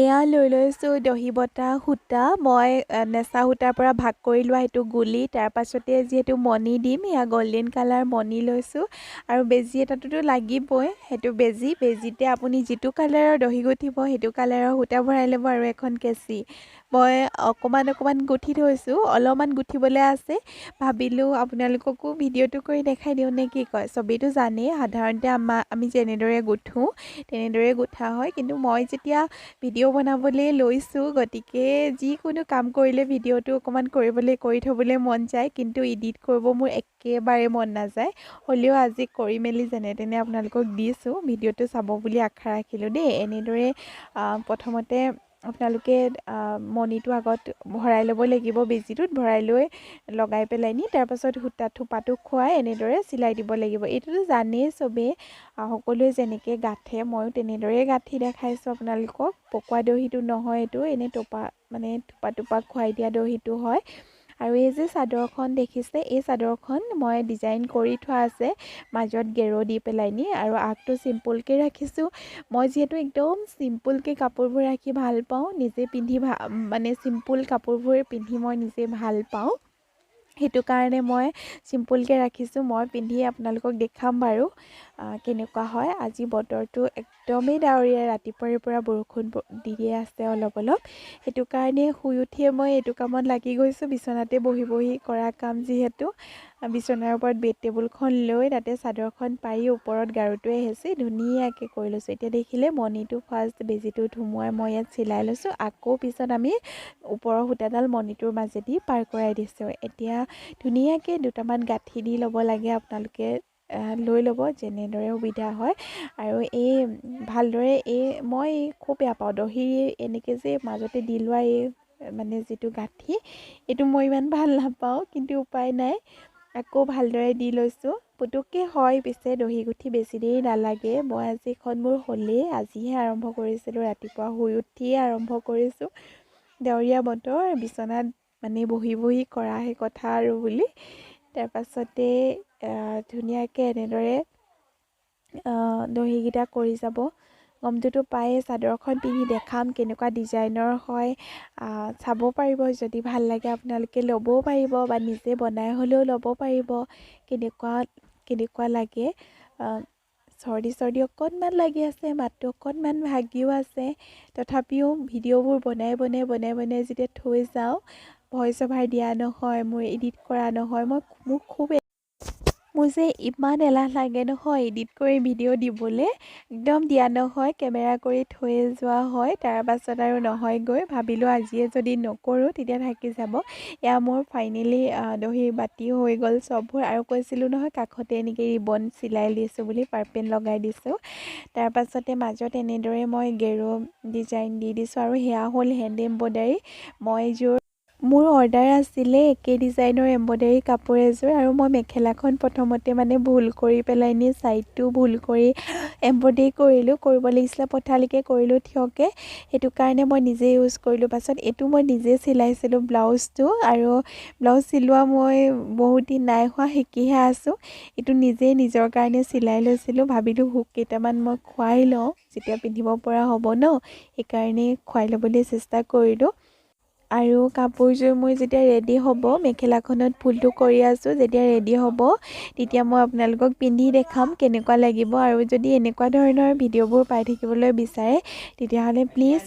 এয়া লৈ লৈছোঁ দহি বটা সূতা। মই নেচা সূতাৰ পৰা ভাগ কৰি লোৱা সেইটো গুলি। তাৰপাছতে যিহেতু মণি দিম, এয়া গল্ডেন কালাৰ মণি লৈছোঁ। আৰু বেজী এটাটোতো লাগিবই, সেইটো বেজী। বেজীতে আপুনি যিটো কালাৰৰ দহি গুঠিব সেইটো কালাৰৰ সূতা ভৰাই ল'ব আৰু এখন কেঁচি। মই অকণমান অকণমান গুঠি থৈছোঁ, অলপমান গুঠিবলৈ আছে। ভাবিলোঁ আপোনালোককো ভিডিঅ'টো কৰি দেখাই দিওঁ নে কি কয়। চবেইতো জানেই সাধাৰণতে আমি যেনেদৰে গুঠোঁ তেনেদৰে গুঠা হয়, কিন্তু মই যেতিয়া ভিডিঅ' বনাবলৈ লৈছোঁ গতিকে যিকোনো কাম কৰিলে ভিডিঅ'টো অকণমান কৰি থ'বলৈ মন যায়, কিন্তু এডিট কৰিব মোৰ একেবাৰে মন নাযায়। হ'লেও আজি কৰি মেলি যেনে তেনে আপোনালোকক দিছোঁ, ভিডিঅ'টো চাব বুলি আশা ৰাখিলোঁ দেই। এনেদৰে প্ৰথমতে আপোনালোকে মণিটো আগত ভৰাই ল'ব লাগিব, বেজীটোত ভৰাই লৈ লগাই পেলাই নি তাৰপাছত সূতা থোপাটো খুৱাই এনেদৰে চিলাই দিব লাগিব। এইটোতো জানেই চবেই, সকলোৱে যেনেকৈ গাঁঠে ময়ো তেনেদৰেই গাঁঠি দেখাইছোঁ আপোনালোকক। পকোৱা দহিটো নহয় এইটো, এনেই টোপা মানে থোপা টোপা খুৱাই দিয়া দহিটো হয়। আৰু এই যে চাদৰখন দেখিছে, এই চাদৰখন মই ডিজাইন কৰি থোৱা আছে, মাজত গেৰ দি পেলাই নি, আৰু আগটো চিম্পুলকৈ ৰাখিছোঁ। মই যিহেতু একদম চিম্পুলকৈ কাপোৰবোৰ ৰাখি ভাল পাওঁ, নিজে পিন্ধি মানে চিম্পুল কাপোৰবোৰ পিন্ধি মই নিজে ভাল পাওঁ, সেইটো কাৰণে মই চিম্পুলকৈ ৰাখিছোঁ। মই পিন্ধি আপোনালোকক দেখাম বাৰু কেনেকুৱা হয়। আজি বতৰটো একদমেই ডাৱৰীয়া, ৰাতিপুৱাৰে পৰা বৰষুণ দিয়ে আছে অলপ অলপ, সেইটো কাৰণে শুই উঠিয়ে মই এইটো কামত লাগি গৈছোঁ। বিচনাতে বহি বহি কৰা কাম যিহেতু, বিচনাৰ ওপৰত বেড টেবুলখন লৈ তাতে চাদৰখন পাৰি ওপৰত গাৰুটোৱে হেঁচি ধুনীয়াকৈ কৰি লৈছোঁ। এতিয়া দেখিলে মণিটো ফাৰ্ষ্ট বেজীটোত সুমুৱাই মই ইয়াত চিলাই লৈছোঁ, আকৌ পিছত আমি ওপৰৰ সূতাডাল মণিটোৰ মাজেদি পাৰ কৰাই দিছোঁ। এতিয়া ধুনীয়াকৈ দুটামান গাঁঠি দি ল'ব লাগে, আপোনালোকে লৈ ল'ব যেনেদৰে সুবিধা হয়। আৰু এই ভালদৰে এই মই খুব বেয়া পাওঁ দহি এনেকৈ যে মাজতে দি লোৱা এই মানে যিটো গাঁঠি, এইটো মই ইমান ভাল নাপাওঁ, কিন্তু উপায় নাই, আকৌ ভালদৰে দি লৈছোঁ। পুতুককৈ হয় পিছে দহি গুঠি বেছি দেৰি নালাগে। মই আজি এখন মোৰ হ'লেই, আজিহে আৰম্ভ কৰিছিলোঁ, ৰাতিপুৱা শুই উঠিয়ে আৰম্ভ কৰিছোঁ। ডাৱৰীয়া বতৰ, বিচনাত মানে বহি বহি কৰা সেই কথা আৰু বুলি। তাৰপাছতে ধুনীয়াকৈ এনেদৰে দহিকেইটা কৰি যাব। গমটোতো পায়ে, চাদৰখন পিন্ধি দেখাম কেনেকুৱা ডিজাইনৰ হয়, চাব পাৰিব। যদি ভাল লাগে আপোনালোকে ল'বও পাৰিব বা নিজে বনাই হ'লেও ল'ব পাৰিব, কেনেকুৱা কেনেকুৱা লাগে। চৰ্দি চৰ্দি অকণমান লাগি আছে, মাতটো অকণমান ভাগিও আছে, তথাপিও ভিডিঅ'বোৰ বনাই বনাই বনাই বনাই যেতিয়া থৈ যাওঁ, ভইচ অভাৰ দিয়া নহয়, মোৰ এডিট কৰা নহয়, মোক খুব মোৰ যে ইমান এলাহ লাগে নহয় এডিট কৰি ভিডিঅ' দিবলৈ, একদম দিয়া নহয়, কেমেৰা কৰি থৈয়ে যোৱা হয়, তাৰপাছত আৰু নহয়গৈ। ভাবিলোঁ আজিয়ে যদি নকৰোঁ তেতিয়া থাকি যাব। এয়া মোৰ ফাইনেলি দহি বাতি হৈ গ'ল চববোৰ। আৰু কৈছিলোঁ নহয় কাষতে এনেকৈ ৰিবন চিলাই দিছোঁ বুলি, পাৰ্পেল লগাই দিছোঁ। তাৰপাছতে মাজত এনেদৰে মই গেৰ ডিজাইন দি দিছোঁ। আৰু সেয়া হ'ল হেণ্ড এম্ব্ৰইডাৰী। মই এযোৰ মোৰ অৰ্ডাৰ আছিলে একে ডিজাইনৰ এম্ব্ৰইডাৰী কাপোৰ এযোৰ, আৰু মই মেখেলাখন প্ৰথমতে মানে ভুল কৰি পেলাই নি ছাইডটো ভুল কৰি এম্ব্ৰইডাৰী কৰিলোঁ, কৰিব লাগিছিলে পথালিকৈ কৰিলোঁ থিয়কৈ, সেইটো কাৰণে মই নিজে ইউজ কৰিলোঁ। পাছত এইটো মই নিজে চিলাইছিলোঁ ব্লাউজটো, আৰু ব্লাউজ চিলোৱা মই বহুত দিন নাই হোৱা, শিকিহে আছোঁ। এইটো নিজেই নিজৰ কাৰণে চিলাই লৈছিলোঁ, ভাবিলোঁ হুক কেইটামান মই খুৱাই লওঁ যেতিয়া পিন্ধিব পৰা হ'ব ন, সেইকাৰণে খুৱাই ল'বলৈ চেষ্টা কৰিলোঁ। আৰু কাপোৰযোৰ মোৰ যেতিয়া ৰেডি হ'ব, মেখেলাখনত ফুলটো কৰি আছোঁ, যেতিয়া ৰেডি হ'ব তেতিয়া মই আপোনালোকক পিন্ধি দেখাম কেনেকুৱা লাগিব। আৰু যদি এনেকুৱা ধৰণৰ ভিডিঅ'বোৰ পাই থাকিবলৈ বিচাৰে তেতিয়াহ'লে প্লিজ